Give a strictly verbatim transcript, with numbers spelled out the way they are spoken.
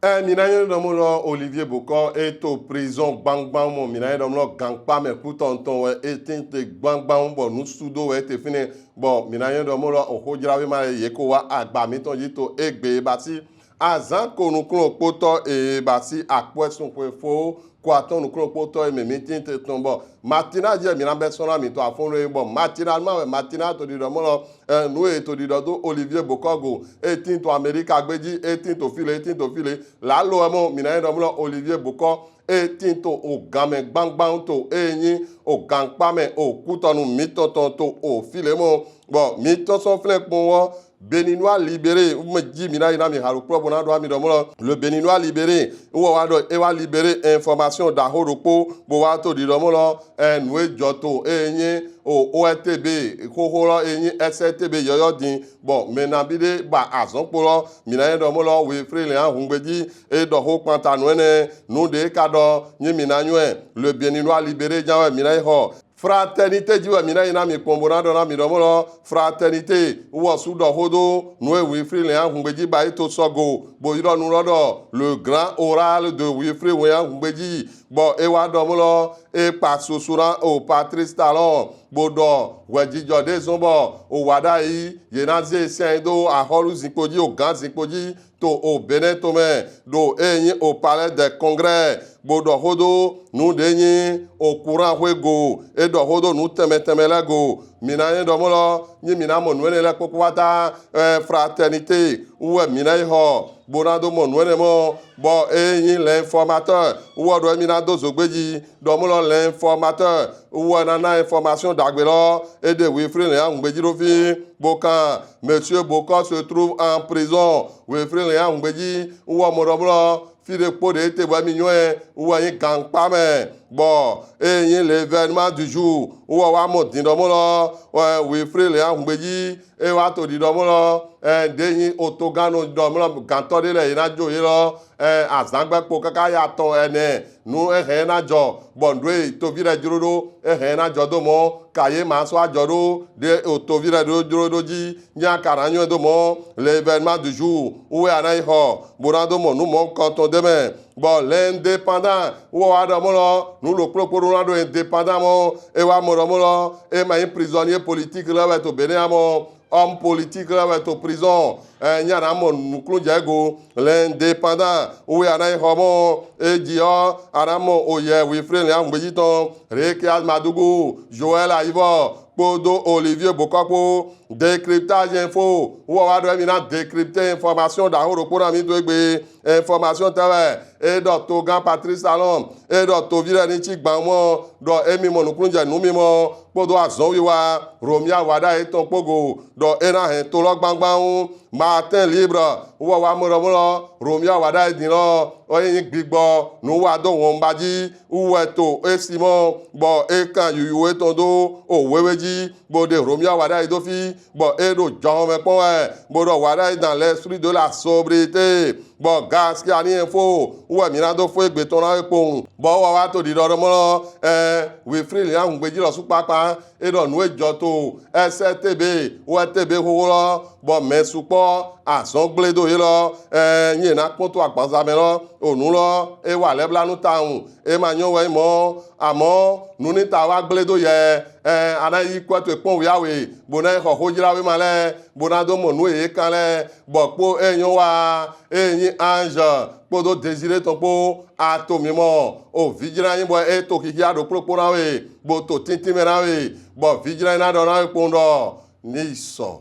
Ɛ, mi na nyɛ ɖɔ mɔ lɔ Olivier Bokɔ e to prison gbangban mɔ, mi na nyɛ ɖɔ mɔ lɔ gankpa mɛ kutɔntɔn wɛ e tin te gbangban bɔ nu sudo wɛ e te finɛ, bɔ mi na nyɛ ɖɔ mɔ lɔ oxojrawema ye ko wa agba mitɔn ji to egbe basi azan ko nukunlokpotɔ e basi akpɔɛsun xwe fo ko atɔn nukunlokpotɔ e mɛ mi tin te tɔn bɔ Matinal jɛ mi na bɛ sɔn na mi to afɔnnu e bɔ Matinal ma wɛ Matinal to ɖiɖɔ mɔ lɔ ɛ, nu e to ɖiɖɔ do Olivier Bokɔ go, e tin to Amerika gbeji, e tin to file, e tin to file. Lalo ɛ mɔ, mi na nyɛ ɖɔ mɔ lɔ Olivier Bokɔ e tin to ogan mɛ gbangban to e nyi ogankpa mɛ okutɔnu mitɔntɔn to ofile mɔ. Bɔ mi tɔn sɔn flɛ kpɔn wɔ Béninois Libéré mɛ ji mi na yi na mi halo kplɔ bo na ɖɔ ami ɖɔ mɔ lɔ Le Béninois Libéré wɔ wa ɖɔ e wa libéré information ɖaxo ɖokpo bo wa to ɖiɖɔ mɔ lɔ ɛ, nu e jɔ to e nyi o O R T B xoxo lɔ e nyi S R T B yɔyɔ din bɔ mɛ nabi ɖe ba azɔn kpo lɔ mi na nyɛ ɖɔ mɔ lɔ Wilfried Léandre Houngbédji e ɖɔ xo kpanta nu enɛ, nu ɖe ka ɖɔ nyi mi na nyɔɛ. Le Béninois Libéré jan wɛ mi na yi xɔ. Fraternité ji wɛ mi na yi na mi kpɔn bo na ɖɔ na mi ɖɔ mɔ lɔ Fraternité wɔ su ɖɔ xo do nu e Wilfried Léandre Houngbédji ba yi to sɔgo bo yi ɖɔ nu lɔ ɖɔ le grand oral de Wilfried Léandre Houngbédji bɔ e wa ɖɔ mɔ lɔ e kpa susu na o Patrice Talon bo ɖɔ hwɛjijɔ ɖe zɔn bɔ o wa ɖa yi ye na ze sɛn do axɔlu zinkpo ji, o gan zinkpo ji to o Bénin to mɛ ɖo e nyi o Palais des Congrès bo ɖɔ xo do nu ɖe nyi o courant xwe go, e ɖɔ xo do nu tɛnmɛ tɛnmɛ lɛ go. Mi na nyɛ ɖɔ mɔ lɔ nyi mi na mɔ nu enɛ lɛ kpokpo wa ta ɛ, Fraternité wɛ mi na yi xɔ bo na do mɔ nu enɛ mɔ bɔ e nyi L'Informateur wɔ ɖɔ mi na do zogbe ji ɖɔ mɔ lɔ L'Informateur wɔ na na information ɖagbe lɔ e ɖe Wilfried Léandre Houngbédji ɖo fi bo kan Monsieur Bokɔ se trouve en prison. Wilfried Léandre Houngbédji wɔ mɔ ɖɔ mɔ lɔ fi ɖe kpo ɖe te bɔ mi nyɔɛ wɔ nyi gankpa mɛ bɔ e nyi L'Événement du jour wɔ wa mɔ din ɖɔ mɔ lɔ ɛ, Wilfried Léandre Houngbédji e wa to ɖiɖɔ mɔ lɔ ɛ, ɖe nyi otogan nɔ ɖɔ mɔ lɔ gantɔ ɖe lɛ ye na jo ye lɔ ɛ, azangbe kpo kaka ya tɔn ɛnɛ nu ehɛn na jɔ bɔ nɖo e tovi ɖe jro ɖo ehɛn na jɔ do mɔ ka ye ma sɔ ajɔ ɖo ɖe o tovi ɖe ɖo jro ɖo ji nya ka na nyɔ do mɔ L'Événement du jour wɛ a na yi xɔ bo na do mɔ nu mɔ kɔntɔn de mɛ bɔ L'Indépendant wɔ wa ɖɔ mɔ lɔ nu lo kplokplo ɖo na ɖo Indépendant mɔ e wa mɔ ɖɔ mɔ lɔ e ma nyi prisonnier politique lɛ wɛ to Bénin mɔ homme politique lɛ wɛ to prison ɛ, nya na mɔ nuklun jɛ go. L'Indépendant wɛ a na yi xɔ mɔ e ji ɔ a na mɔ o yɛ Wilfried Léandre Houngbédji tɔn Rekias Madougou, Joël Aïvo kpodo Olivier Bokɔ kpo. Décryptage info wɔ wa ɖɔ mi na décrypter information ɖaxo ɖokpo na mi do egbe. Information tɛ wɛ e ɖɔ togan Patrice Talon e ɖɔ tovi ɖe ni ci gban mɔ ɖɔ emi mɔ nuklun jɛ nu mi mɔ kpodo azɔn wiwa Romuald Wadagni tɔn kpo go ɖɔ e na hɛn to lɔ gbangban wu. Matin Libre wɔ wa mɔ ɖɔ mɔ lɔ Romuald Wadagni din lɔ ɔ ye nyi gbigbɔ nu wa do wɔn ba ji wɛ to esi mɔ bɔ e kan yuyu etɔn do o wewe ji bo ɖe Romuald Wadagni do fi bɔ e ɖo jɔhɔn mɛ kpɔn wɛ bo ɖɔ Wadagni dans l'esprit de la sobriété bɔ Gaskiyani Info wɛ mi na do fo egbe tɔn na we kpowun bɔ wɔ wa to ɖiɖɔ ɖɔ mɔ lɔ ɛ Wilfried Léandre Houngbédji lɔ su kpakpa e ɖɔ nu e jɔ to S R T B, O R T B xoxo lɔ bɔ mɛ sukpɔ azɔn gble do ye lɔ ɛ nyi na kpɔn to agbanza mɛ lɔ o nu lɔ e wa lɛblanu tawun e ma nyɔ wɛ mɔ amɔ nu ni ta wa gble do yɛ ɛ a na yi kɔ to kpɔn wiawe bo na yi xɔ xojlawema lɛ bo na do mɔ nu e ye kan lɛ bɔ kpo e nyɔ wa e nyi Ange kpodo Désiré tɔn kpo a to mi mɔ o vijla nyi bɔ e to xixia ɖo kplokpo na we bo to tintin mɛ na we bɔ vijla na ɖɔ na we kpowun ɖɔ ni sɔ.